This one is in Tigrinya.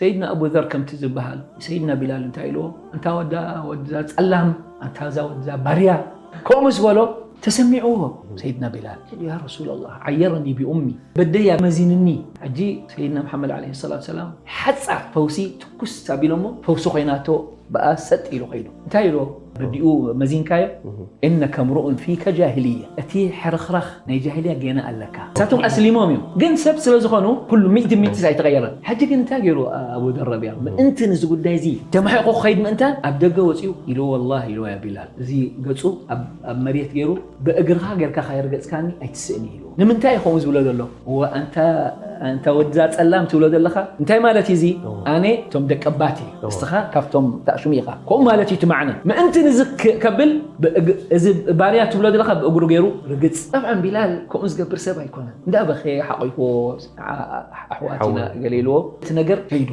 ሰይድና ኣቡ ዘር ከምቲ ዝበሃል ሰይድና ቢላል እንታይ ኢልዎ? ኣንታ ወዳ ወዳ ጸላም፣ ኣንታ ዛ ወዳ ባርያ፣ ከምኡ ምስ በሎ ተሰሚዕዎ ሰይድና ቢላል። ያ ረሱላላህ፣ ዓየረኒ ቢኡሚ፣ በደያ መዚንኒ። ሕጂ ሰይድና መሓመድ ዓለይሂ ሰላቱ ሰላም ሓጻር ፈውሲ ትኩስ ኣቢሎሞ ፈውሲ ኮይናቶ ብኣ ሰጥ ኢሉ ከይዱ። እንታይ ኢልዎ? ረዲኡ መዚንካዮ? እነከ ምሩኡን ፊከ ጃሂልያ፣ እቲ ሕርኽራኽ ናይ ጃሂልያ ጌና ኣለካ። ንሳቶም ኣስሊሞም እዮም፣ ግን ሰብ ስለ ዝኾኑ ኩሉ ሚእቲ ሚእቲ ኣይተቐየረን። ሕጂ ግን እንታይ ገይሩ ኣቡ ደር ረቢያ? ምእንቲ ንዚ ጉዳይ እዚ ተማሒቑ ክኸይድ ምእንታን ኣብ ደገ ወፂኡ ኢሉ፣ ወላሂ ኢሉ፣ ያ ቢላል፣ እዚ ገፁ ኣብ ኣብ መሬት ገይሩ ብእግርኻ ጌርካ ካይርገፅካኒ ኣይትስእን ኢሉ። ንምንታይ እዩ ከምኡ ዝብሎ ዘሎ? እወ ኣንታ ኣንታ ወድዛ ጸላም ትብሎ ዘለኻ እንታይ ማለት እዩ እዚ? ኣነ እቶም ደቀባት እየ፣ ንስኻ ካብቶም ተኣሽሙ ኢኻ። ከምኡ ማለት እዩ እቲ ማዕነ። ምእንቲ ንዚ ክ- ከብል ብእግ- እዚ ባርያ ትብሎ ዘለኻ ብእግሩ ገይሩ ርግጽ። ጠብዓን ቢላል ከምኡ ዝገብር ሰብ ኣይኮነን። እንዳ በኸየ ሓቂፍዎ፣ ኣ- ኣሕዋት ኢና ሓወይ። ገለ ኢልዎ። እቲ ነገር ከይዱ።